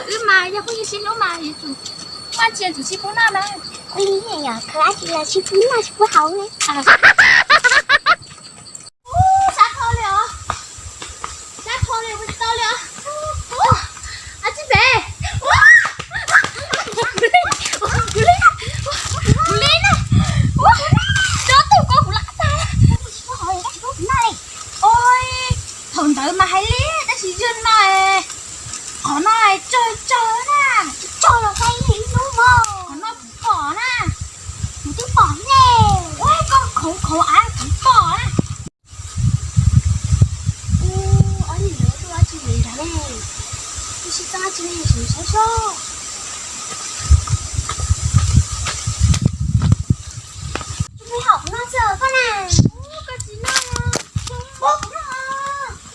Wb mas yog phooj ywg sib hlub mas yuav tsum muaj dab tsi yuav tsum sib pub noj na. Ua li yog khaws dab tsi los sib pub noj sib pub haus li. Sab dhau li os, sab dhau li ua tsis tau li os. Ab tsi pem, kuv li na, cov tug ko kuv lam tag. Ua, thaum ntawd mas hais li tab sis yog no, qhov no tsawg tsawg na, tsawg los tau ib hnub mog. Qhov no kuv pom na, kuv twb pom ne, ua koj khoov khoov av kuv pom na. Ua, ob niag ntawd tuaj dab tsi nrad ne, tuaj sib txeeb dab tsi ne, sim saib seb. Tus me hom kuv noj xwb koj na. Ua, koj tsis noj os.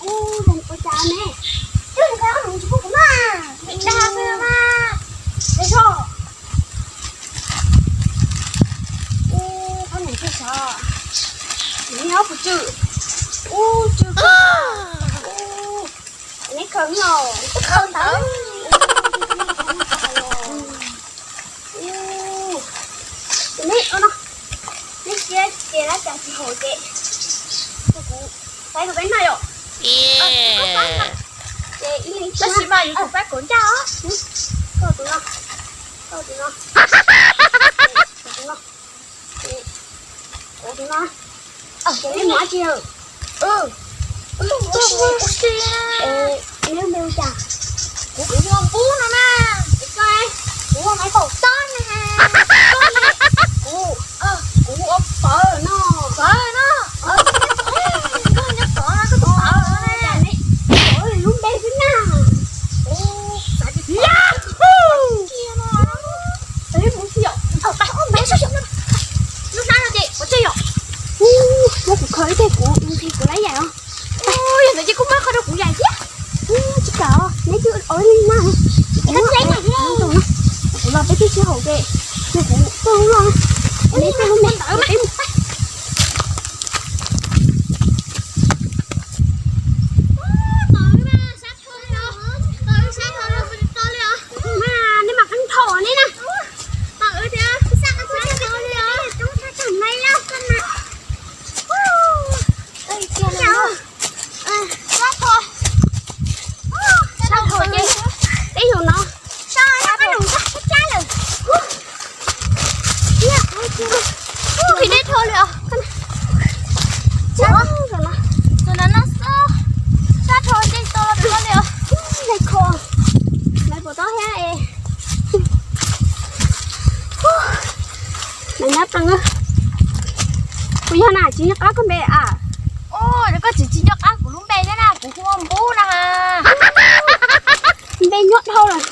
Ua, ua cas ne, twb nws qhov no tsis pub kuv noj, dag xwb mas. Ua, qhov no twb sov, nws nyob puas tsw. Ua, tsw kawg. Ua, neb khaws no, khaws ntawd. Ua, neb, ua no, neb siab ces dab cas tsis haum ces kuv faib rau peb noj yom. Ces ib leeg tab sis mas yuav tsum faib kauv ncaj os. Koj tus no, koj tus no, koj tus no, koj tus no. Ces neb mus dab tsi? Neb npe hu cas? Kuv, kuv hu ua Npub no na. Kuv hu ua Maiv Paum Tob na. Kuv, kuv hu ua Pawg no. Pawg no. Koj nyob tod no, koj tus Pawg no na. Lub npe xwb na. Yahoo! Lub hnab no ces ua tsaug yom. Muab kuv khaws ib teg kuv nqhis kuv laib yaim os. Yog ntawd ces koj muab qhov rau kuv yaim thiab. Tsis kam os, neb twb ua li na. Kuv los peb twb sib haum ces, ces kuv tuaj lub loj na. Neb tuaj lub me ntawd peb mus. Neb mas qeeb dhau neb na. Sab dhau ces peb yug no. Sab dhau ces ub, neb dhau li os. Sab dhau no, sab dhau ces tau los li os. Neb kho, neb puas tau thiab es. Neb nyob tsees, kuv yog na tsis nco qab koj npe a. Ua, koj tsis tsis nco qab kuv lub npe thiab na, kuv hu ua Npub na. Npe nyuaj dhau lawm.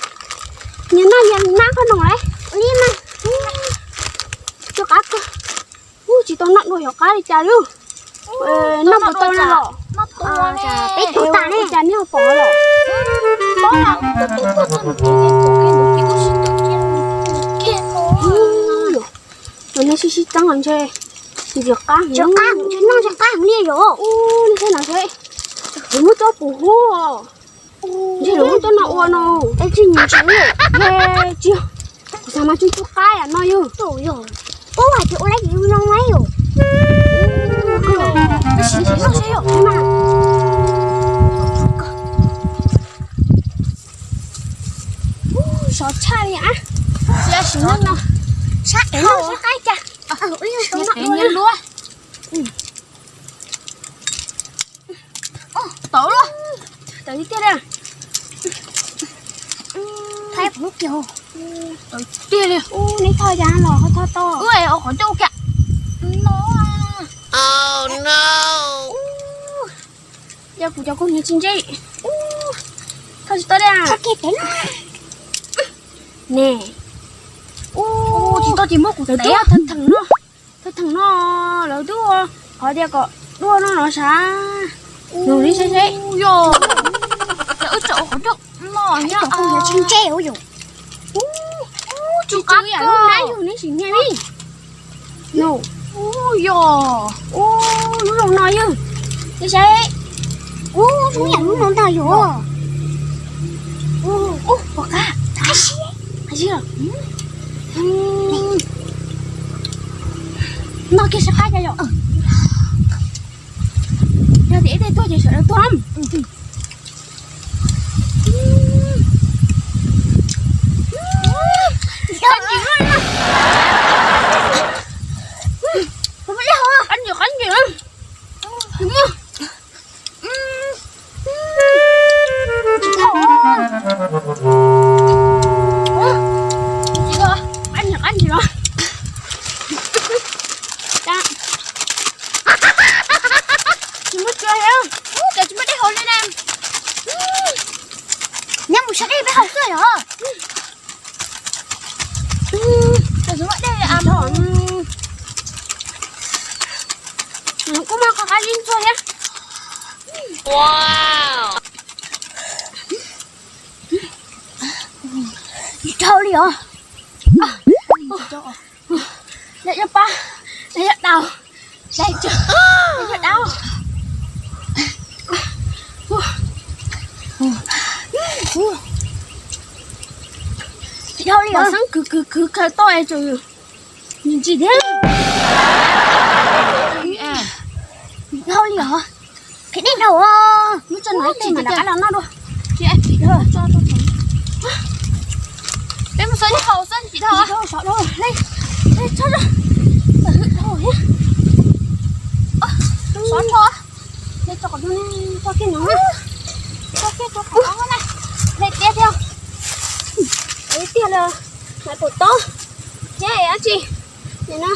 Nyias noj nyias nab qhov no lauj. Li mas, nco qab koj. Ub, tsis tau noj dua yog qab li cas li. Noj puas tau na los? Peb tuav tas ne, cas nej ho pom los? Tus no sib sib txeeb ntshe ntxim qab heev, noj ntxim qab heev li yom. Ub, nej saib no seb, kuv muab tso pum huv os. Ntshe lawv muab coj no ua no. Tsis, kuv xav mas tsis tub qab yam no yog. Ub, hais tias ua lawm ces ua no mas yom. Sov tshaj li a. Sim no sab qev no sab qab cas. Nyias luab. Tawv los, tawv tiag tiag li. Thaib puv kiag, tawv tiag li. Ub, neb thoj cas los ho thoj tau. Ub, ua qhov ncauj kiag no. Yog kuv cov kua hniav tsis ntse. Ub, thoj tsis tau li. Ne. Ub, tsis tau ces muab kuv tev thaj theem no. Thaj theem no lawv twb ua qhov tias kom dua no no sav. Nug li seb seb. Yog, wb tso ua qhov ncauj no, ib cov kua hniav tsis ntse ua yus. Ub, tsis tau yam lub nab yug neb sim nyiam li. Ub, yog, ub, lub zoo no yog. Li seb. Ub, zoo yam lub no ntag yog. Ub, ub, pom qab. Noj kiag sab qab cas yom. Yog tias ib teg tuag ces sawv daws tuag. Qab ntsim, qab ntsim. Tsis muaj tsua thiab, cas tsis muaj dej haus li ne. Nyob mus saib dej peb haus xwb yom. Cas tsis muaj dej li a. Kuj muaj qhov qab zib ntxuag thiab. Dhau li os. Lawv yuav pab, lawv yuav daus, lawv yuav daus. Dhau li os, xeeb kwv kwv kwv khaws tau es tseem ntsim thiab. Dhau li os. Qhib dej dhau. Muab tso no tej mas rov qab los noj dua. Peb mus xav ib qho xwb tsis dhau. Sov dhau, sov dhau. Sov dhau. Tso kiag no, tso kiag rau qhov no na. Hle tiag thiab. Hle tiag li. Maiv pum tob thiab dab tsi. Nim no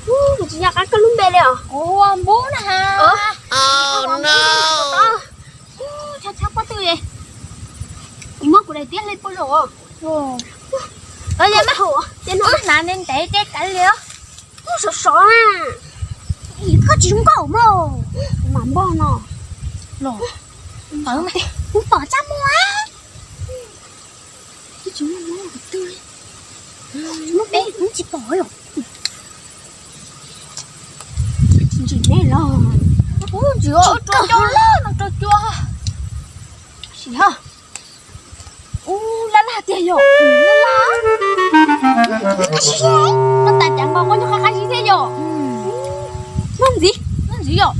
kuv tsis nco qab koj lub npe li os. Kuv hu ua Npub na has. Hu ua Npub, tshab tshab pob tw li. Kuv muab kuv daim tiab hle puag lauj. Yog mas, ces no hnav ntev ntev ces kav liam. Sov sov na. Koj tsis zoo nkauj mog. Kuv mam npog no. Los, pom mas, kuv pom txaj muag. Muab peb tsis pom yom. Ntsim nej los. Ub, ntsim rau cua lawm, no rau cua. Sim ho. Ub, laj laj tiag yom. Laj laj. Noj tas cas nqos nqos nyob qab qab zib thiab yom. Noj ntxiv, noj ntxiv yom.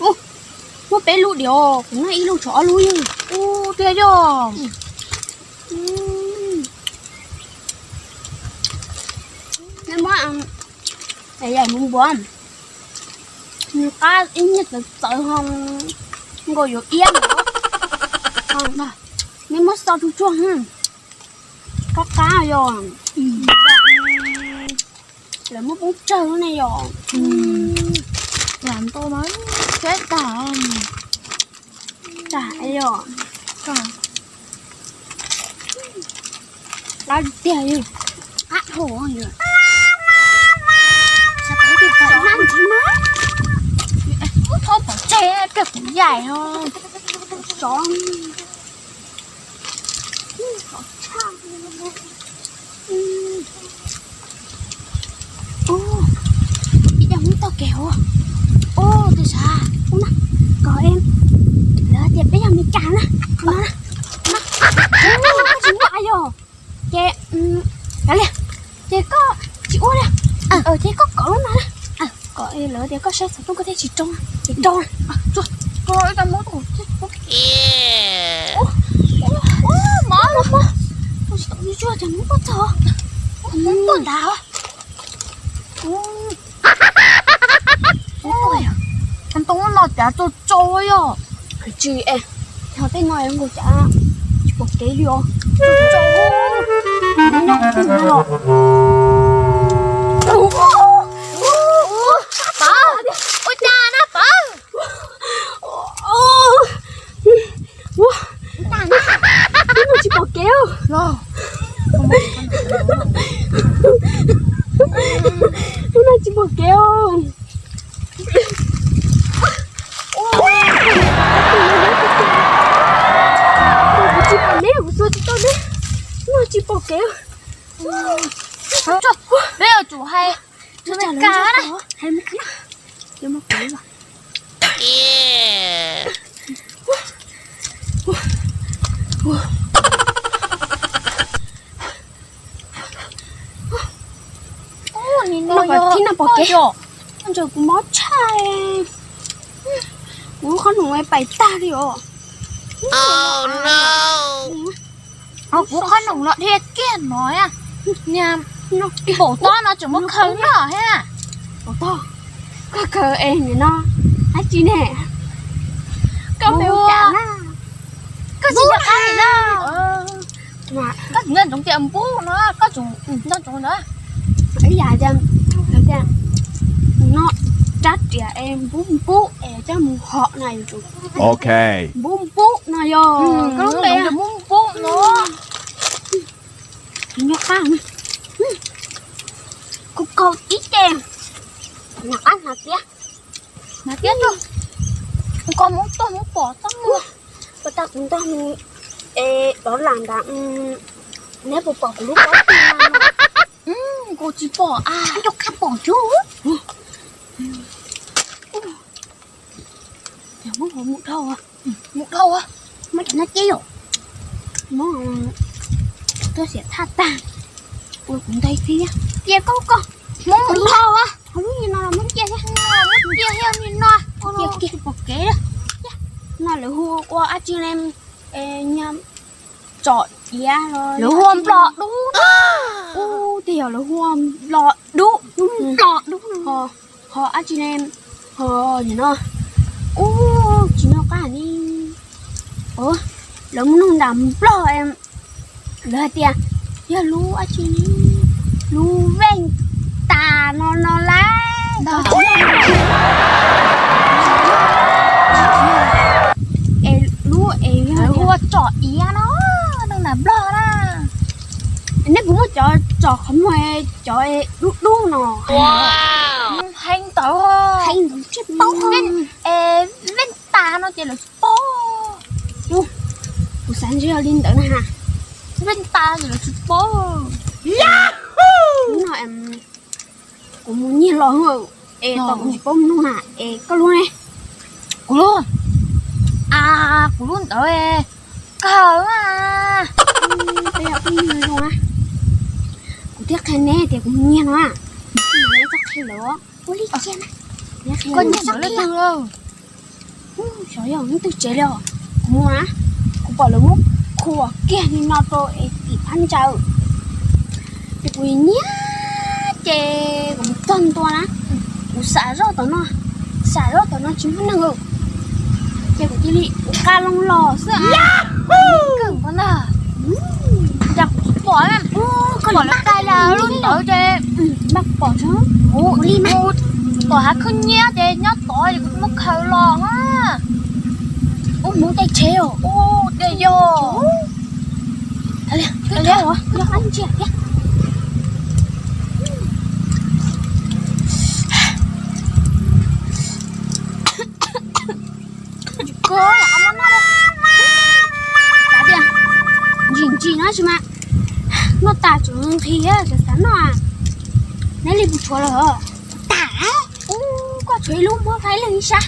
Ub, muab peb lub diam, kuv noj ib lub tshuav ob lub yog. Ub, tiag yog. Nej muab yaim mus npuav, nws qab ib nyuag txawv txawv ho nkaus yuav iab. Nej muab xo tsuag tsuag, qab qab yog. Lawv muab poob tsawg ne yom. Lam ntau mas, tseb tag. Tag yom. Qab tiag, qab dhau. Ub, txhob pov tseg, pliag kuv yaim no. Tsov. Ib co hmoob taug kev os. Ub, twb sab ub na, kom lawv tias peb yog Meskas na, qhov no na. Ub, koj tsis muaj yog. Ces, kav liam, ces koj tsis ua li. Ces koj kom lub no na. Kom lawv tias koj saib xov tooj koj thiaj tsis rau, ces rau na. Ua ib co hmoob taug kev. Ub, mob los mob. Ua tsis tau, tsuag cas hmoob tuaj txog, hmoob tuaj nrad. Ntoo no cas tsaus tsaus yog. Tsis es, yog tej no nkaus cas tsis pom kev li os. Tsaus tsaus, nyob twg no los. Pov, ua cas na Pov? Ua, ub no tsis pom kev. Ub no tsis pom kev. Kuv tsis pom neb, kuv xua tsis tau neb. Ub no tsis pom kev. Peb yuav tsum hais Meskas na. Hais Meskas na. Yuav mus pom. Pom kev, ntsawm kuv mob tshaj, kuv lub qhob noom pais tag li os. Kuv qhob noom los dhia kiag no, niag paum tob no tseem muab khaws noj thiab. Paum tob, koj khaws es nim no dab tsi ne? Koj me ua cas na? Koj tsis nco qab li na. Koj tseem nco ntsoov tias npub no, koj tseem nco ntsoov ntawd. Ib yam tias, tias no rab riam es npub npub es coj mus hom na yuav tsum npub npub no yog. Npub npub no. Nyob qab, kuv kaus ib ce, nyob qab hnav tiab, hnav tiab tuaj, kuv kaus hmoov tuaj hmoov pom txob muag. Puas tas kuv ntog es dov lam nrad, neb puas pom kuv lub pob ti no? Kuv tsis pom a. Nyob qab pom tsuag. Muab hauv mus dhau, mus dhau, muab cov no cia yom, muab tuaj xiam thaj tag, ua kuv ntaig thiab, cia koj koj, muab mus dhau, hauv lub no muab cia thiab, muab cia thiab li no, cia kiag pom kev, no lawv hu ua dab tsi ne, tsom iav, lawv hu ua nplog dub, ub tej yog lawv hu ua nplog dub, nplog dub, ho dab tsi ne, ho no, ub tsis nyob qab ni, lawv muab nug nram nplog, lawv hais tias yog lub dab tsi, lub vej tas no no lauj. Es lub es yog hu ua tsom iav no, nug nram nplog na. Nej puas muaj cov tsom qhov muag cov dub dub no? Heev ntawd, heev ntawd tsis paub. Vej tas no ces lawv tsis paub. Kuv xav ntshe yog li ntawd na ha. Vej tas ces lawv tsis paub. Hnub no kuv mus nyiag los es tos kuv tsis paub mus nug na, es koj lub ne? Kuv lub, a, kuv lub ntawd kawg na. Peb yog phooj ywg zoo na, kuv thiaj qhia neb tias kuv mus nyiag no na. Neb txhob qhia lawm, ua li cas na. Koj nyiag ntawd leej twg? Xyov yog leej twg tsev li os. Kuv mus na, kuv pom lawv muab khuam kiag li no rau es tim phab ntsa. Ces kuv nyiag ces kuv mus txog ntua na, kuv xam zoj tom no, xam zoj tom no tsis muaj neeg, ces kuv cia li ua qab loo los xwb. Kawg nkaus na, nra kuv tsis pom, pom lawv cais lawv lub ntawd ces npaj pom tso. Kuv li mas pom hav khwb nyiab ces nyob tod ces kuv muab khaws los na. Ub, mus tej tsheb os, ub, tej yog. Yog qab ntsia thiab. Ntsim ntsim no tsis mas noj tas tseem nqhis, xav xav noj. Neb li puas tshuav lawm? Kuv tas. Ub, koj tshuav ib lub muab faib leej ib sab.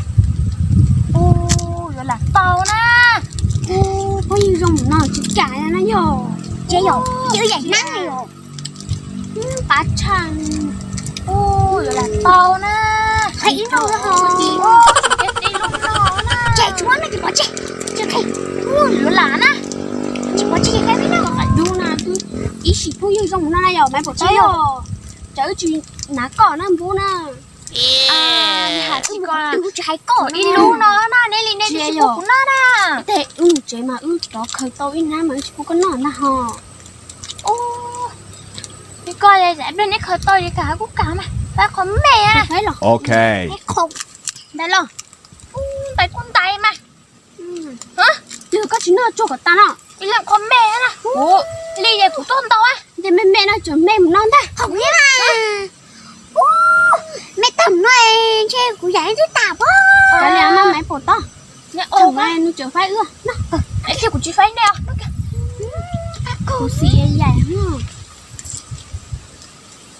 Ub, yuav lam tau na. Ub, phooj ywg zoo no tsis kam no yog. Ces yog ib yaim nab li os. Pab tshaj. Ub, yuav lam tau na. Faib ib lub no. Ub, ib lub no na. Ces tsis muab no ces pov tseg. Ub, yuav lam na. Tsis pov tseg ces faib ib lub no. Ib sim phooj ywg zoo no na yog Maiv Pom Txob yog. Ces wb tsis hnav koj na npub na. Tsis hais koj ib lub no na, neb li neb twb tsis pub kuv noj na. Tej wb mus tsev mas wb rov khaws tau ib hnab mas wb tsis pub koj noj na ho. Ub, koj zam pliag neb khaws tau ces kam kuj kam mas, faib qhov me na. Ntais los. Ntais kuj ntais mas. Twb koj tsis noj tsuag kom tas no. Ib leeg qhov me na. Li ces kuv tuaj ntau. Ces me me no tseem me mus no ntag. Qhov kuv yeej. Me tag no ntshe kuv yam twb tas pob. Kav liam no Maiv Pom Txob. Nws tseem faib wb. Thiab kuv tsis faib nej. Kuv xim yaim.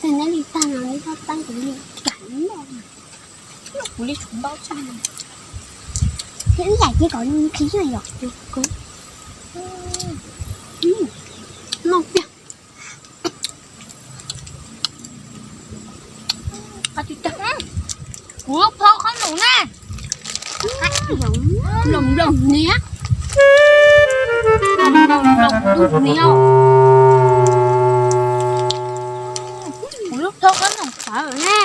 Tag neb li tag no neb txhob teeb kuv li kam noj. Kuv li tsum ntau tshaj. Thiab ib yam ces kom nqhis yom. Noj tiag. Qab Kuv lub plho qhob noom ne. Nploos nploos hniav. Nploos nploos nploos nploos hniav. Kuv lub plho qhob noom tawv ne.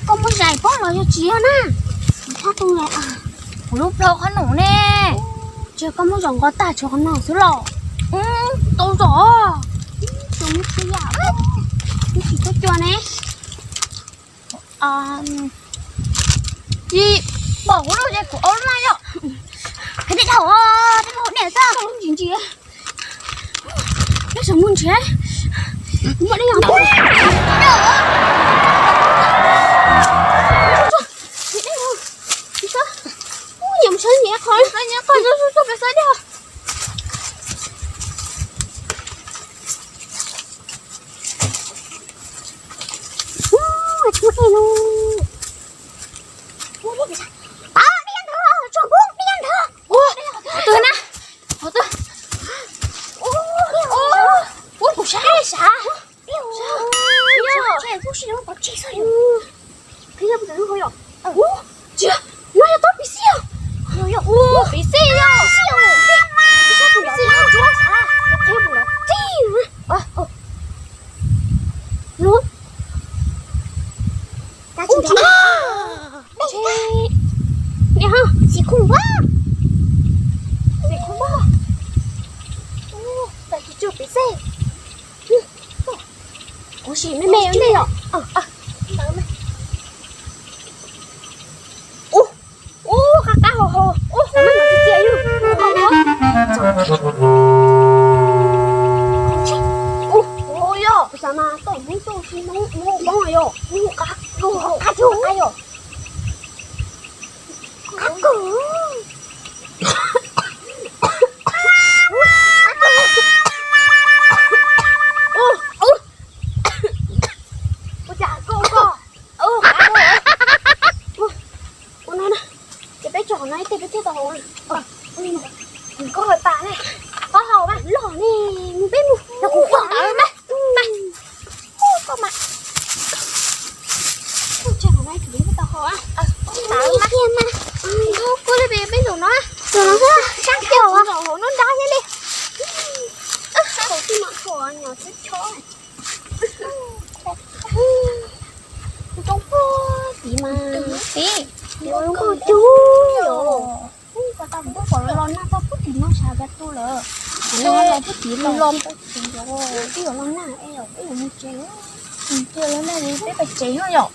Koj muaj zais pob los yog tsis yog na? Kuv lub plho qhob noom ne. Tsis koj muab zom nqos tag tshuav qhov no xwb los? Tau zom. Tsis tau cua ne. Tsis pom kuv lub ces kuv ua lub na yom. Qhia tej dhau, tej mus niam xwb. Ntsis ntsis. Lub sab mus ntshe kuv muaj dej yog. Nyiam mus saib nyiam qhov, nyiam qhov, peb saib dej. Ua, dej yog ntawd, tsom npub, dej yog ntawd. Ua, qhov twg na? Qhov twg? Ua, kuv saib sav. Ua, kuv saib sav. Ua, tsis, no yog tub piv xij os. Ua, piv xij os. Piv xij os. Piv xij os. Ua, qhia mus los txij. Ua, ua. Ua, tsis, tsis, niam ho, xim khoom npab. Xim khoom npab. Ua, txawm tsis tsum piv xij. Kuv sim me me ua ntej yom. Ua, ua, qab qab hau hau. Ua, xav mas no txias txias yus. Ua, ua, yog xav mas tau hnub tuaj tsis hnub hnub poob yog. Ua, qab, qab yog. Qab kawg. Ua, ua. Ua cas koj, koj, ua, qab kawg. Ua, ua no na. Ces peb tso qhov no ib teg peb thiaj tau haus. Koj haus tas ne. Koj haus mas loj ne, mus peb mus. Los kuv ua ntawd mas. Koj mas. Koj tso qhov no ib teg peb tau haus. Ntawd mas. Koj li peb, peb ntawm no. Ntawm no xwb, sab kiag hauv no nrab thiab li. Sab hauv tij no tsuas nyuam txhib chob. Roob puag tid mas, tid, tid ua nkauj cug os. Koj tau kuv pom los nag tau puag tim no sab cov tu lawm. Kuv no los puag tid los puag tid os. Peb yuav los nag es peb yuav mus tsev. Mus tsev los nag es peb pais tsev no yom.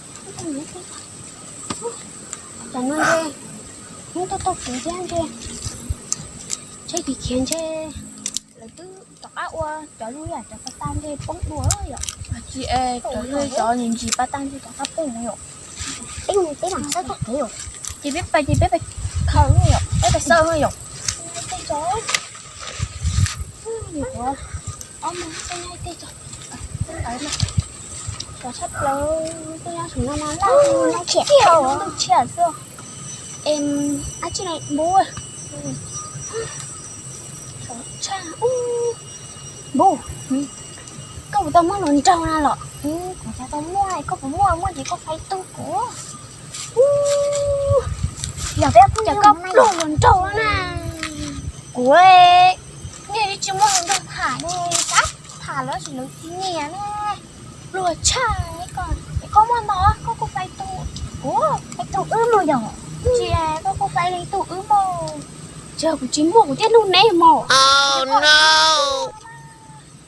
Tam no ntshe hnub tuaj tau kev thiab ntshe, ntshe khiav khiav ntshe lawv twb rov qab ua cov lub yam cov pas tag ntshe poob dua yom. Tsis, cov lub cov ntsis pas tag ntshe rov qab poob yom. Peb mus peb mam xawb tag kev yom. Ces peb pais ces peb pais khaws yom, peb pais xawb yom. Tej cov, ob mus xawb nyob tej cov, ntawd mas cov tshaj plaws, tej nyob saum no mas laj, laj tshiam, laj tshiam xwb. Em, ab tsi ne npub, tshaj, npub, koj puas tau muaj hluas nraug na los? Kuv tsis tau muaj, koj puas muaj? Muaj ces koj faib tug kuv. Yog peb kuj cas koj pluag hluas nraug na. Kuv niag tsis muaj hluas nraug tham ne, tab tham lawv tsis lawv tsis nyiam ne. Pluag tshaj koj, koj muaj no koj kuj faib tug kuv, faib tug wb mus yom. Tsis, koj kuj faib leej tug wb mus. Tsis, kuv tsis muaj kuv thiaj nug neb mus.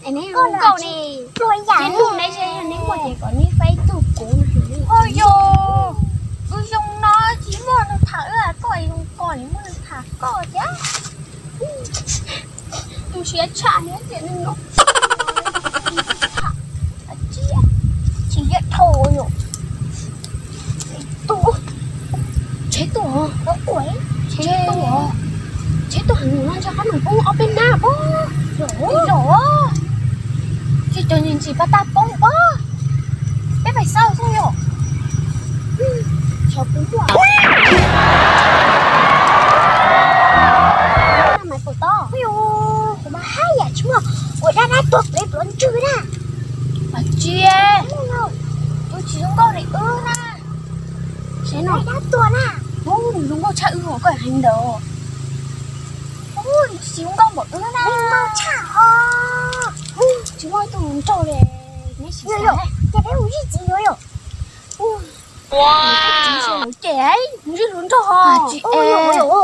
Koj nkaus ne, pluag ib yam nug neb, neb muaj ces kom neb faib tug kuv. Ho yog wb zoo no tsis muaj neeg tham wb, koj zoo ko muaj neeg tham koj thiab. Mus siab tshaj thiab tias neeg no. Tsis yog dhau yom. Tus, tsheb tuaj, tsheb tuaj, tsheb tuaj heev no ntshe qab nus poob ob peb hnab pob. Yog, tsis cov ntsis pas tag poob pob. Peb pais xauj xwb yom. Xyov puas muaj. Maiv puas tau. Kuv mas haj yam tsis muaj, kuv dab dab tuag peb pluav ntswg na. Tsis, kuv tsis zoo nkauj li. Koj heev ntawd. Ub, tsis nkauj npaum wb na. Tsis muaj ib tug hluas nraug li. Neb sim xav. Ces peb mus zij txiv yuav yom. Ces mus zij hluas nraug ho.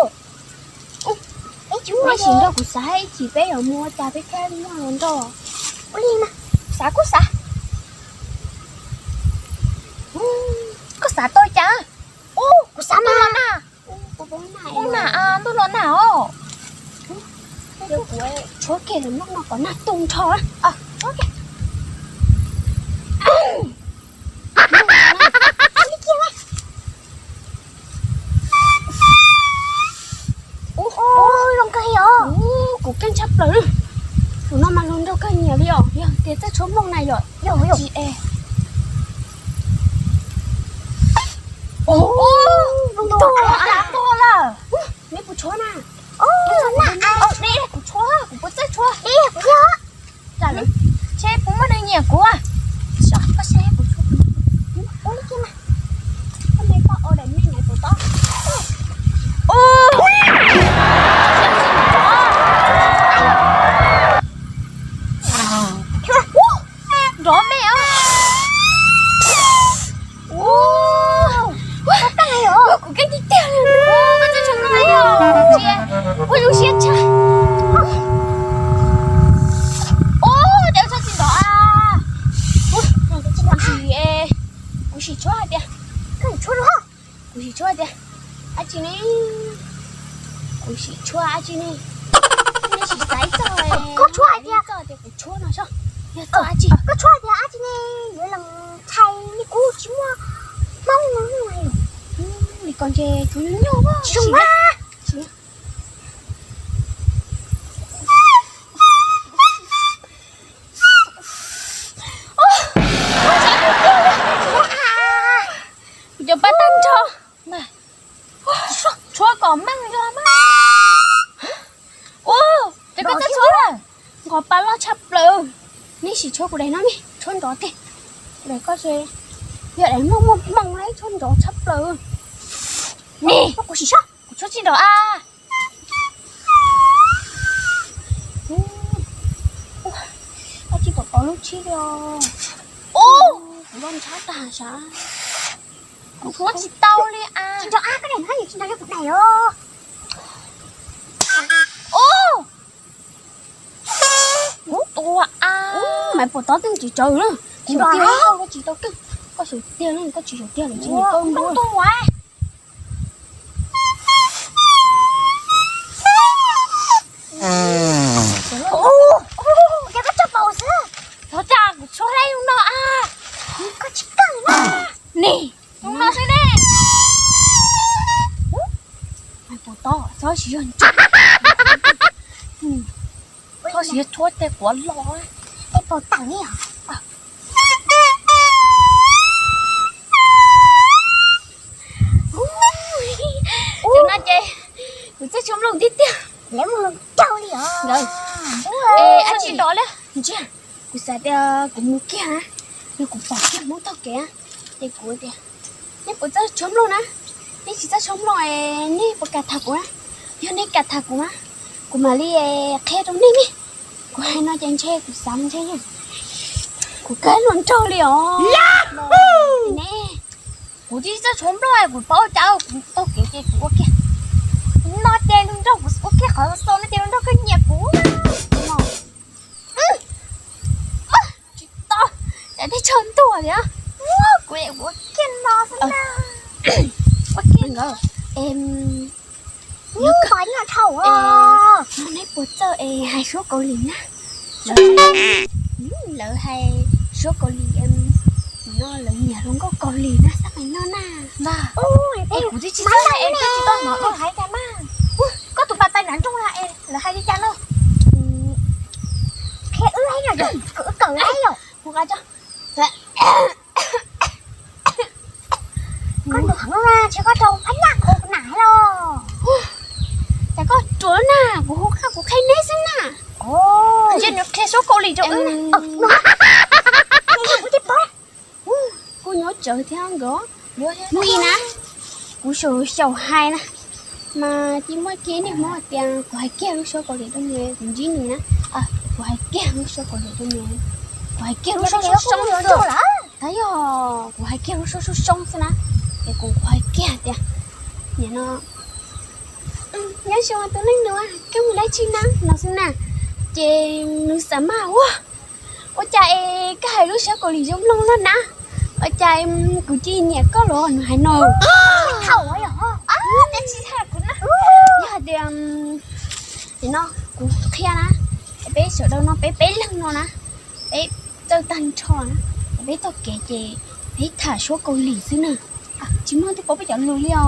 Neb sim nrog kuv xav ib chim peb yuav mus ua cas peb thiaj muaj hluas nraug. Ua li mas. Xav kuj xav. Koj xav tau cas? Ub, kuv xav mas. Ub, nag, ntuj los nag os. Tshuab kiag lwm nplooj no kom nag tu nrho. Ub, zoo kawg os. Kuv keej tshaj plaws. Tus no mas hluas nraug kawg nyiam li os. Yog tias txawj tshuab nplooj na yom. Yog, yog. Tsis es. Ub, tuag lawm, tuag lawm. Neb puas tshuab na? Neb, kuv tshuab, kuv puas txawj tshuab? Seb puas muaj neeg nyiam kuv. Koj saib kuv tshuab. Ub, li kiag mas. Koj me koj ua daim me nyuam tus tod. Nrov me os. Ua, kuv keej tiag tiag li. Ua, zoo siab tshaj. Ua, cas txhob tsis nrov a. Kuv sim, kuv sim tshuab hais tias, kuv sim tshuab tias, dab tsi ne? Kuv sim tshuab dab tsi ne? Nej sim xav ib txog, koj tshuab hais tias, koj tshuab no soj, yog txog dab tsi? Koj tshuab hais tias dab tsi ne? Yuav lees txhais li kuv tsis muaj hmoob no li. Li ko ntshe tsuas nyuaj nyuaj tsis zoo mas. Kuv cov paj tag nrho. Tshuab kom meej yog mas. Ua, ces koj txawj tshuab lawm. Nqos pas loj tshaj plaws. Nej sim tshuab kuv daim no ne, tshuab nrov tiag. Kuv daim koj se yog daim muaj muaj hmoo na, tshuab nrov tshaj plaws. Ne, kuv sim tshuab, kuv tshuab tsis nrov a. Ua, tsis pom tau lub tshib li os. Ua, kuv loj ntshab tag sav. Kuv tshuab tsis tau li a. Tsis nrov a, koj daim no tsis nrov li kuv daim os. Ua, kuv tua a. Maiv pom tau tej tsis tsawg na. Kuv tiag, koj tsis tau tiag. Koj xyov tiag na, koj tsis xyov tiag los tsis nyiam koj ntuj ua. Ua, ua, ua, cas koj tso paus xwb? Thov tsa kuv tshuab hlais zoo no a. Koj tsis kawg na. Nim, zoo no xwb ne. Ua, tsis tau, txhob siv yog ntsis. Txhob siv tshuab tej quav los. Tej paus tawm li os. Ua no ces kuv txawj tshuab nplooj tiag tiag. Lawv mus rau li os. Nkawd, es dab tsi nrov li? Ntsia, kuv xav tias kuv mus kiag na, yog kuv pom kiag Hmoob taug kev ces kuv tias, nej puas txawj tshuab nplooj na? Nej tsis txawj tshuab nplooj es nej puas kam tham kuv na? Yog nej kam tham kuv na, kuv mam li qhia rau nej ne. Kuv hais no ces ntshe kuv xav ntshe kuv kawg hluas nraug li os. Ne, kuv tsis txawj tshuab nplooj, kuv paub cas, kuv taug kev ces kuv ua kiag. No ces hluas nraug kuv ua kiag qhov xaus no ces hluas nraug kawg nyiam kuv. Tsis tau, cas teb chaws ntuag li, kuv ua kiag no xwb na. Ua kiag nkawd. Em, neb puas txawj es hais suab Kaus Lim na? Lawv hais suab Kaus Lim, no lawv nyiam hluas nkauj Kaus Lim na, xab mais no na. Es kuv twb tsis txawj es koj tsis tau hnov lawv hais cas mas. Koj tus pas tais nram nroog na es lawv hais li cas no? Qhia wb, wb kawm yom. Kuv hais tso. Koj nrog heev na, ntshe koj raug phab nyaj qhuav kuv nam los. Cas koj ruam na, kuv hu qaj kuv qhia neb xwb na. Ntshe nws qhia suab Kaus Lim rau wb na. Kuv nyuaj tsawv thiab nkawd. Hnub i na, kuv xyaum xyaum hais na. Mas cia muaj kiag niaj hmo tias kuv hais kiag lub suab Kaus Lim rau nws, kuv ntsib nws na. Kuv hais kiag lub suab Kaus Lim rau nws, kuv hais kiag lub suab Soob Soob xwb. Tab yog kuv hais kiag lub suab Soob Soob xwb na, es kuv, kuv hais kiag tias, nim no, nyob zoo tus leej nus, koj mus dab tsi na no xwb na. Ces nws xav mas ua, ua cas es koj hais lub suab Kaus Lim zoo mloog luaj na, ua cas kuv cia li nyiam koj los nws hais no. Thaum yog hais tias, nim no kuv qhia na, peb sawv daws no peb peb leeg no na, peb txawj tag nrho na, peb taug kev ces peb tham suab Kaus Lim xwb na. Tsis muaj leej twg paub peb cov lus li os.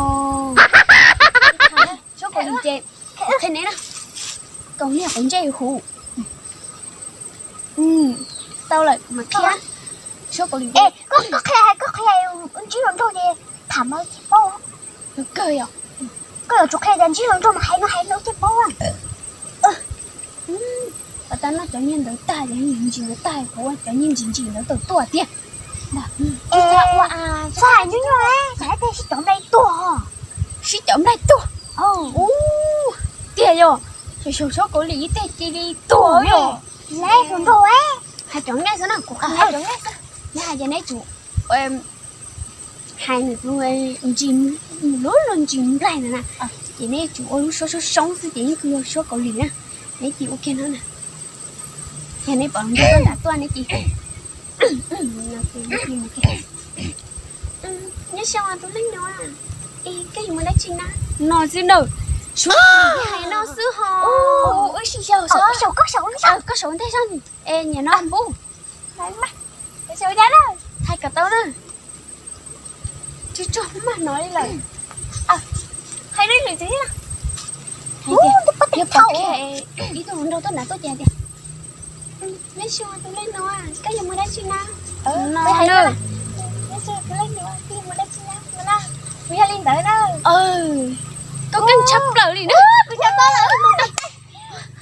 Suab Kaus Lim ces qhia neb na, kaus niag quav ntsej huv. Tau lawm mas qhia suab Kaus Lim. Koj qhia, koj qhia ntsib hluas nraug ces tham mas tsis paub. Kawg yom. Koj yuav tsum qhia tias ntsib hluas nraug mas hais no hais no thiaj paub. Pab tab no cov nyiaj ntawd tag, cov nyiaj ntsis ntawd tag, kuv ua cov nyiaj ntsis ntsis ntawd tawm tuaj tiag. Txhob hais nyuaj nyuaj, sib cov nplai tuag. Sib cov nplai tuag. Ub, tiag yom, xyov suab Kaus Lim ib teg cia li tuag yom. Hais cov nplai xwb na, kuv hais cov nplai xwb. Neb hais ces neb tsum hais nws tus ntsis, lub lub ntsis nplai ntawd na, ces neb tsum ua lub suab Soob Soob xwb ces yeej kawg yog suab Kaus Lim na. Neb cia ua kiag no na, yog neb pom nrog koj nram tuaj neb cia. Nyob zoo tus leej nus, koj yuav mus dab tsi na? No xwb na, suab Kaus Lim hais no xwb ho. Wb sib yaug xwb, koj saum ntej sab, es nim no npub. Hais kom tau na. Tsuag tsuag maj hnov li lawm. Hais lwm lwm tiag, hais tias, yog pom kiag ib tug hluas nraug tuaj nram tuaj ces hais tias, neb xyuas tus leej no, koj yuav mus dab tsi na? No, neb xyuas tus leej no, koj yuav mus dab tsi na? Kuv yog li ntawd na. Koj keej tshaj plaws li na. Kuv cov tau lawm.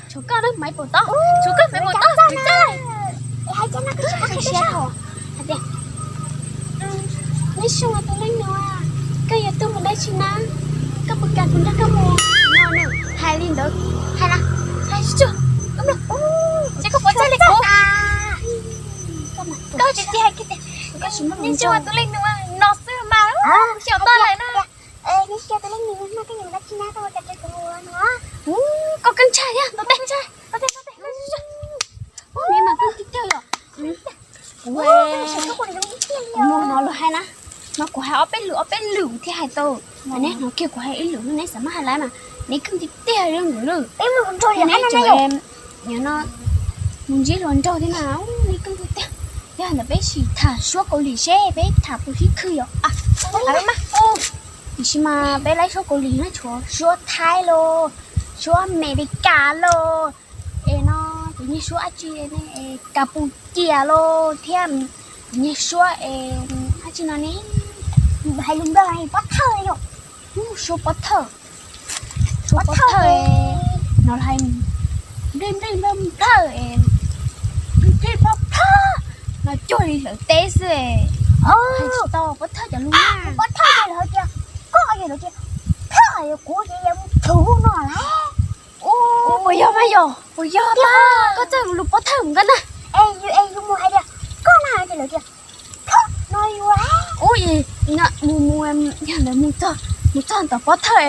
Tshuav koj na, Maiv Paum Tob, tshuav koj Maiv Paum Tob, kuv txawj. Hais tias, neb xyuas tus leej no, koj yuav tuaj mus dab tsi na? Koj puas kam kuv nrog koj mus? Hais li ntawd, hais na, hais tsuag, koj mloog, ces koj puas txawj li kuv? Koj tsis hais kiag tias, neb xyuas tus leej no, no xwb mas, xyuas koj lawm na. Neb xyuas tus leej no, koj yuav mus dab tsi na, koj puas kam kuv mus no? Koj keej tshaj thiab, ntau teg tshaj, ntau teg, ntau teg. Neb mas koj tiag tiag yom. Kuv, kuv mus hnov luag hais na, no kuv hais ob peb lwm ob peb lwm thiaj hais tau. Neb hnov kiag kuv hais ib lwm no neb xav maj hais lawm mas, neb keej tiag tiag li nkawd lawm. Neb tseem, no, mus ntsib hluas nraug thiab mas neb keej tiag tiag. Yog ntawd peb sim tham suab Kaus Lim seb peb tham puas sib khw yom. Tiam sis mas peb laib suab Kaus Lim na, tshuav suab Thaib los, suab Amelikas los, es no, cov niag suab dab tsi, Kas Pus Cias los thiab, cov niag suab dab tsi no ne, hais lus Nplog pob thawj yom, suab pob thawj, suab pob thawj no hais nplij nplij nplawj nplawj, nplij nplij ploj ploj, no cuag li hlawv teb xwb. Hais tsis tau pob thawj cov lus na. Pob thawj ces lawv tias, koj ces lawv tias, thawj kuv ces yog mus plhws no lawm. Ub, puas yog mas yom? Puas yog mas? Koj txawj lus pob thawj mus koj na. Es yus mus hais tias, koj na ces lawv tias, thawj no yus. Ub, mus mus, yog lawv mus txog, mus txog tom pob thawj,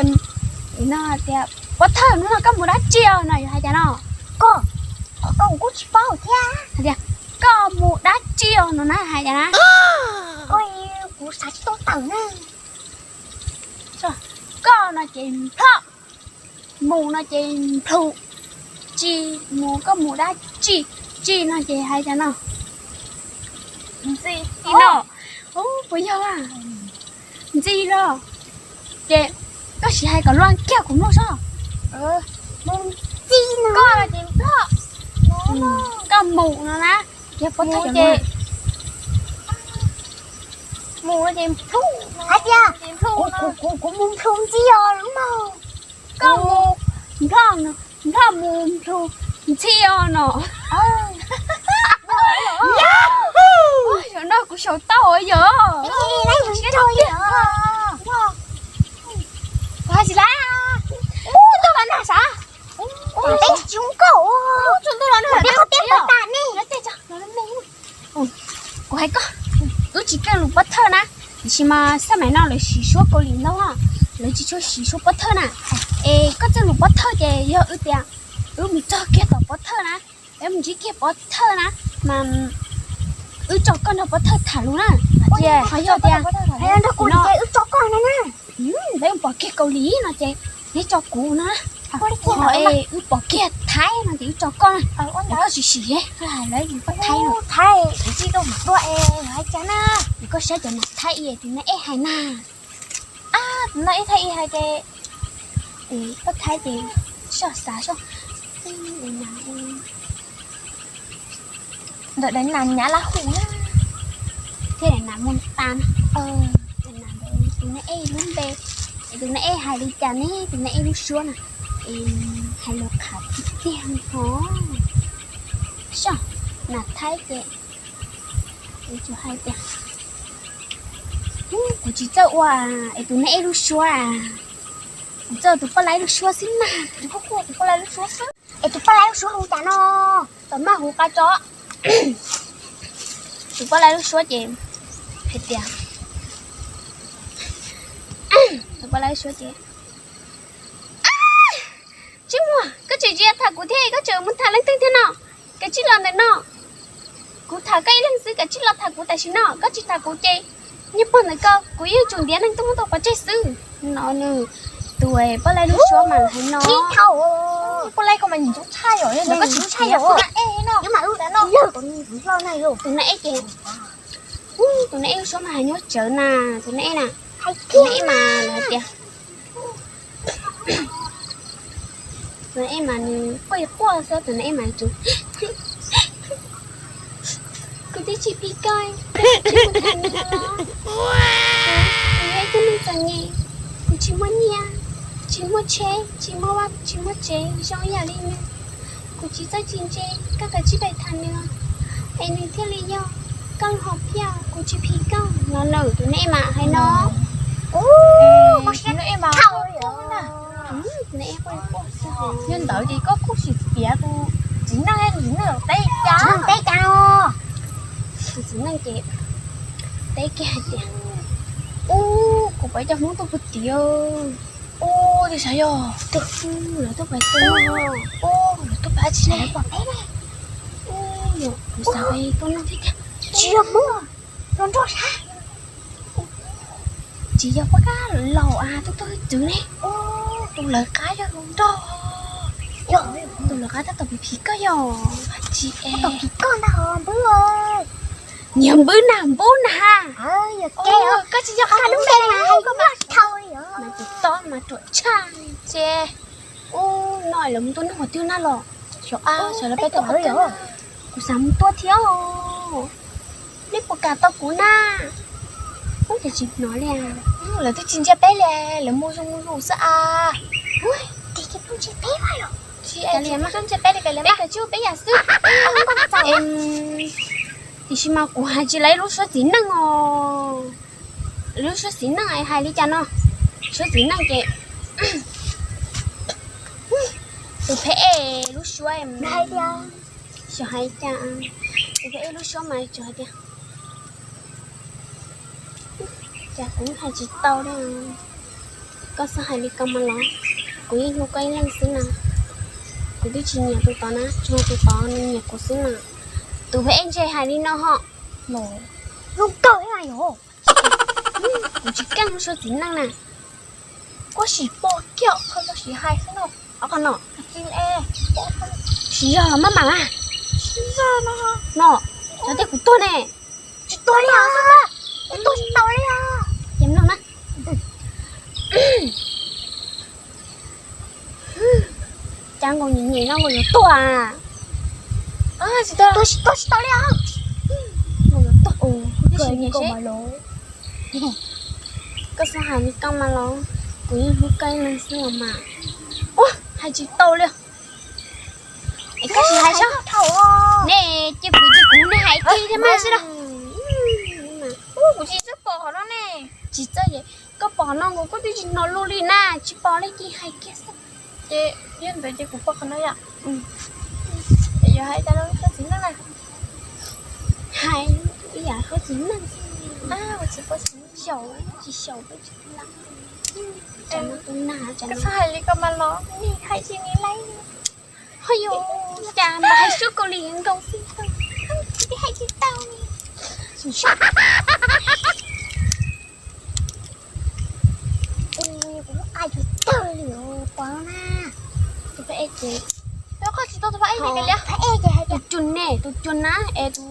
no tias, pob thawj hnub no koj mus dab tsi os no yus hais cas no? Koj, koj kuv kuj tsis paub thiab. Hais tias, koj mus dab tsi os no na hais cas na? Koj, kuv xav tsis tau tawm na. Koj no ces plhoj, mus no ces plhws, tsis mus, koj mus dab tsi, tsi no ces hais cas no? Ntxi no. Ub, puas yog a? Ntxi los. Ces koj sim hais kom luaj kiag kuv mloog sob. Ntxi no. Koj no ces plhoj, koj mus no na, yog pob thawj ces mus no ces plhws, hais tias, kuv, kuv mus plhws ntxi os no mog. Koj mus plhoj, plhoj mus plhws ntxi os no. Yog no kuv xyaum tau yog. Kuv hais tsis laib. Peb tsis zoo nkauj, peb qhov tiab peb tas ne. Kuv hais koj, wb tsis keej lus pov thawj na, tiam sis mas xab maim no lawv siv suab Kaus Lim ntau, lawv tsis tshua siv suab pov thawj na. Es koj txoj lus pov thawj ces yog wb tias wb mus txog kiag tom pov thawj na, peb mus ntsib kiag pov thawj na, mas wb tso koj nrog pov thawj tham lus na. Ces ho yog tias nrog kuv no wb tso koj no na, peb mus pom kiag Kaus Lim no ces neb tso kuv no na. Ho es wb pom kiag Thaib no ces wb tso koj na. Koj tsis sim, koj hais lawv poj Thaib no. Thaib, tsis tau mus dua es hais cas na. Koj saib cov nas Thaib es tus nas ej hais na. Ab, tus nas ej Thaib ej hais ces, poj Thaib ces soj xav soj. Ntawm daim nas nyav laj hum na, thiab daim nas muag tas na. Tus nas ej lub npe, tus nas ej hais li cas ne, tus nas ej lub suab na, hais lus qhav tiag tiag ho. Soj, nas Thaib ces, tsuas hais tias, kuv tsis txawj ua es tus nas ej lub suab a, kuv txawj tus poj laib lub suab xwb mas. Tus poj laib lub suab xwb. Es tus poj laib lub suab hu cas no, tom maj hu qab tso. Tus poj laib lub suab ces hais tias, tus poj laib lub suab ces, Tsib Muag, koj tseem tsis tham kuv thiab, koj tseem mus tham leej twg thiab no? Kav tsij los ntawm no. Kuv tham koj ib leeg xwb, kav tsij los tham kuv tam sim no, koj tsis tham kuv ces nyob pog ntawm koj, kuv yeej tsum ntiav neeg tuaj muab tau pov tseg xwb. No nws, tus poj laib lub suab mas hais no. Poj laib ko mas nim ntxub tshaj yom, koj tsis ntxub tshaj yom. Tus nas ej ces, tus nas ej lub suab mas hais nyuaj tsawv na, tus nas ej na, tus nas ej mas hais tias, tus nas ej mas nws quaj quaj xwb, tus nas ej mas tsuas, kuv twb tsis phim koj, koj tsis mus tham nws los, kuv yog ib tug neeg txom nyem, kuv tsis muaj nyiaj, tsis muaj tsheb, tsis muaj vaj, tsis muaj tsev zoo ib yam li nws. Kuv tsis txawj tsis ntse, koj kav tsij pais tham nws, es nws thiaj li yog koj lub hom phiaj, kuv tsis phim koj. No na, tus nas ej mas hais no. Tus nas ej mas, yog ntawd ces koj kuj sim piav tus txiv neej, tus txiv neej teb cas, txiv neej teb cas no. Tus txiv neej ces teb kiag hais tias, ub, kuv pom cov Hmoob tuaj puag tid. Ub, twb xav yog lawv tuaj pais, lawv tuaj pais tsis ne. Kuv xav pais tuaj nug thiab tiag. Tsis yog Hmoob, hluas nraug sab. Tsis yog poj kab laus as, tuaj tuaj hwj txwv ne. Tus lawv qab yog hluas nraug. Tus lawv qab tab tom phim phim koj yog. Tsis es, nyiam npwb na, npub na. Koj tsis yog qab lub npe na, mas tus tob mas ruam tshaj. Ces ub, no lawv mus tuaj nug qhov twg na los? Xyov a, xyov lawv peb tuaj qhov twg. Kuv xav mus tuaj thiab. Nej puas kam tau kuv na? Ub, cas tsis hnov li. Lawv twb tsis ntsia peb li, lawv mus zus mus zus xwb a. Tsis ntsia peb li, peb kav tsij ua peb yam xwb. Tiam sis mas kuv hais tsis lawv lub suab txiv neej os. Lub suab txiv neej hais li cas no? Suab txiv neej ces tus phem es lub suab, xyov hais cas, tus phem es lub suab mas tsuas hais tias, cas kuv hais tsis tau li. Koj xav hais li ko mas los, kuv yeej hlub koj ib leeg xwb na. Kuv twb tsis nyiam tus tod na, tsuas tus tod nws nyiam kuv xwb na. Tus phem es ntshe hais li no ho. Zoo kawg, kuv tsis keej lub suab txiv neej na. Koj sim pom kiag qhov tau sim hais xwb no. Qhov no, tsis yog maj mam a. No, cov tej kuv tuag ne. Tsis tuag li os, kuv tuag tsis tau li os. Ces mloog na. Cas nkaus nyiam nyiam no nkaus yuav tuag a. Tuag tsis tau li os. Nkaus yuav tuag. Koj xav hais li ko mas los, kuv yeej hlub koj ib leeg xwb los mas. Ua, hais tsis tau li. Es koj sim hais saib. Ne, cia kuv, cia kuv ne hais kiag thiab mas xwb na. Kuv tsis txawj pom qhov no ne. Tsis txawj, koj pom qhov no nkaus koj twb tsis hnov lus li na, tsis pom li ces hais kiag xwb. Ces yog ntawd ces kuv pom qhov no yom. Yuav hais cas rau koj txiv neej na? Hais ib yam koj txiv neej. Ua tsis pom txiv neej xyaum, tsis xyaum peb tsis la. Tsam no tus nag tsam no. Txhob hais li ko mas los nim hais tsis nim laib. Ho yog cas mas hais suab Kaus Lim nkaus xwb, tsis hais tsis tau li. Kuv muab qai tsuag tawg li pov na. Tus phab ej ces, tus phab ej ces hais tias tus cun ne, tus cun na es tus,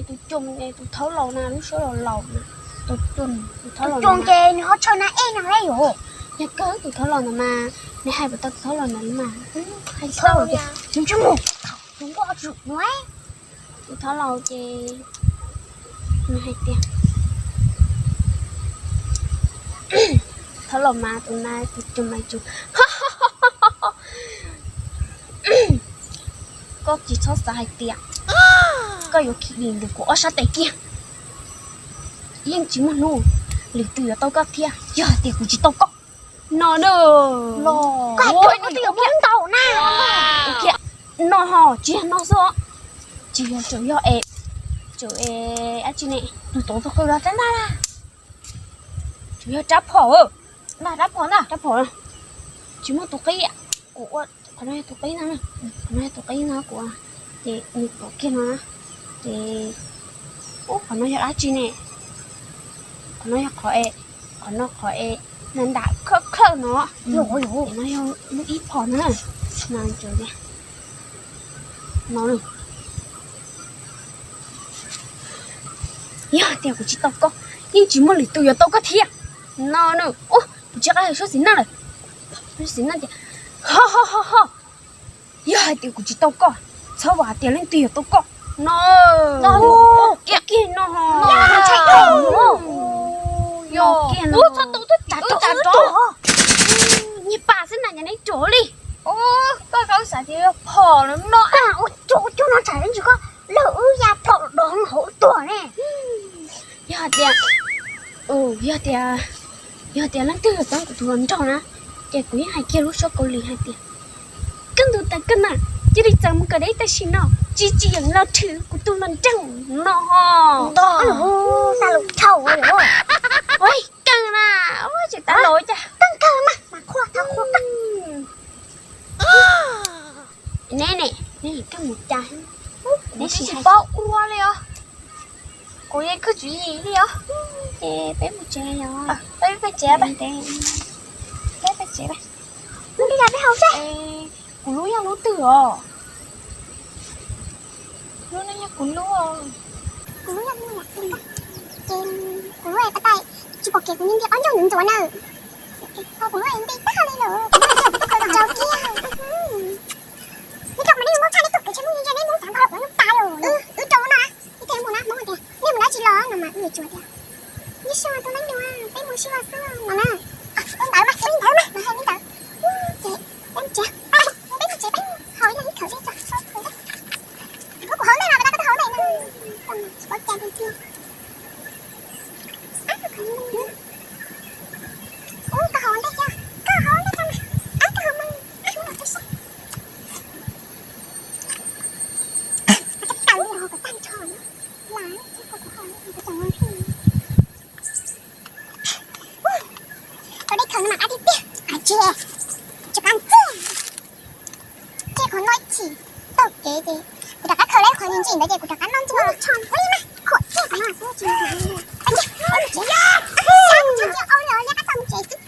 tus cun es tus thaub laus na, lub suab laus laus na, tus cun, tus thaub laus ces nws ho tshaw na ej no le yom. Yog kawg tus thaub laus ntawd mas, nws hais puas tau tus thaub laus ntawd li mas, hais tsis tau li. Nws ntsej muag, tus nkauj tsum no. Tus thaub laus ces nws hais tias, thaub laus mas tus na tus cun mas cun. Koj tsis txhob xav hais tias koj yuav khiav dim ntawm kuv ob sab tes kiag. Yeej tsis muaj hnub lwm tus yuav tau koj thiab yog hais tias kuv tsis tau koj. No na. Koj hais tias kuv twb yuav muab ntau na. Ua kiag no ho tsis yog no xwb os. Tsis yog, tseem yog es, tseem es dab tsi ne, tus tod tus qw los rab ntaj na. Tseem yog rab phom, rab phom, rab phom. Tsis muaj tus qib, kuv ua, qhov no yog tus qib no, qhov no yog tus qib no kuv, ces nws pom kiag no na. Ces ub qhov no yog dab tsi ne? Qhov no yog qhov es, qhov no qhov es nram nram khawj khawj no. Ces no yog lub ib phom no na. No, yog tias kuv tsis tau koj, yeej tsis muaj lwm tus yuav tau koj thiab. No na, ub, kuv tsis qab hais suab txiv neej lawm. Suab txiv neej tias, ho ho ho ho, yog hais tias kuv tsis tau koj, txhob vam hais tias leej twg yuav tau koj. No, kiag kiag no. Yog kiag no. Ub, txhob tu, txhob tu, txhob tu. Nyiag pas xwb na, nyiag neb ruam li. Koj koj xav tias yog phom no, ua cuag no tsam ntsis koj lawv wb ya phom dov hauv tuag ne. Yog tias, yog tias, yog tias leej twg yuav txeeb kuv tus hluas nraug na, ces kuv yeej hais kiag lub suab Kaus Lim hais tias, koj ntu tas koj na, cia li txeev mus kom deb tam sim no, tsis tsis yeem los rhwv kuv tus hluas nraug no. Xa lus dhau. Ua kawg na, tseem tab los cas. Kawg kawg mas, mas qhuas tau qhuas kawg. Neb ne, neb kawg mus cas, neb tsis paub ua li os. Kuv yeej khwj tswv yim li os. Ces peb mus tsev os. Peb peb tsev, peb peb tsev, peb peb haus. Kuv lub yog lub twg os? Lub no yog kuv lub. Kuv lub yog lub, ces kuv lub es pas tais tsis pom kev kuv nti ob ncauj ntxuav ntxuav na. Kuv lub es nti tag li lawm, kuv lub es tau kiag. Neb coj mas neb muab tshaj neb tuaj kev tsheb muaj nti ntsej neb muab tag nrho los kuv nub tas lawm. Wb rau no na, ib teg mus na, Hmoob tias nej mus dab tsi los no mas wb yuav tsuas tias, neb sib tus neeb nua, peb mus sib los xwb no na. Li ntawd mas, li ntawd mas, mas hais li ntawd. Ces peb mus tsev, peb mus tsev, peb haus ib leeg ib khawm seb tso. Kuv haus ntej no, koj twb haus ntej no, tsis paub cas tiag tiag. Ub, koj haus ntej, koj haus ntej tso mas, koj haus mas, hnub no twb sab. Koj tawm li hauv kom tag nrho na, lam tsis koj kuv haus ntej, kuv tseem ua ntej. Tau dej khaws no mas qab tiag tiag, qab tse, tsis qab ntxiag. Ces qhov no ib chim taug kev ces kuv rov qab khaws lawm qhov ntsim ntsim ntawd ces kuv rov qab noj ntxuag los tso ua li mas khuam tiag qhov no xwb tsis ntxiag.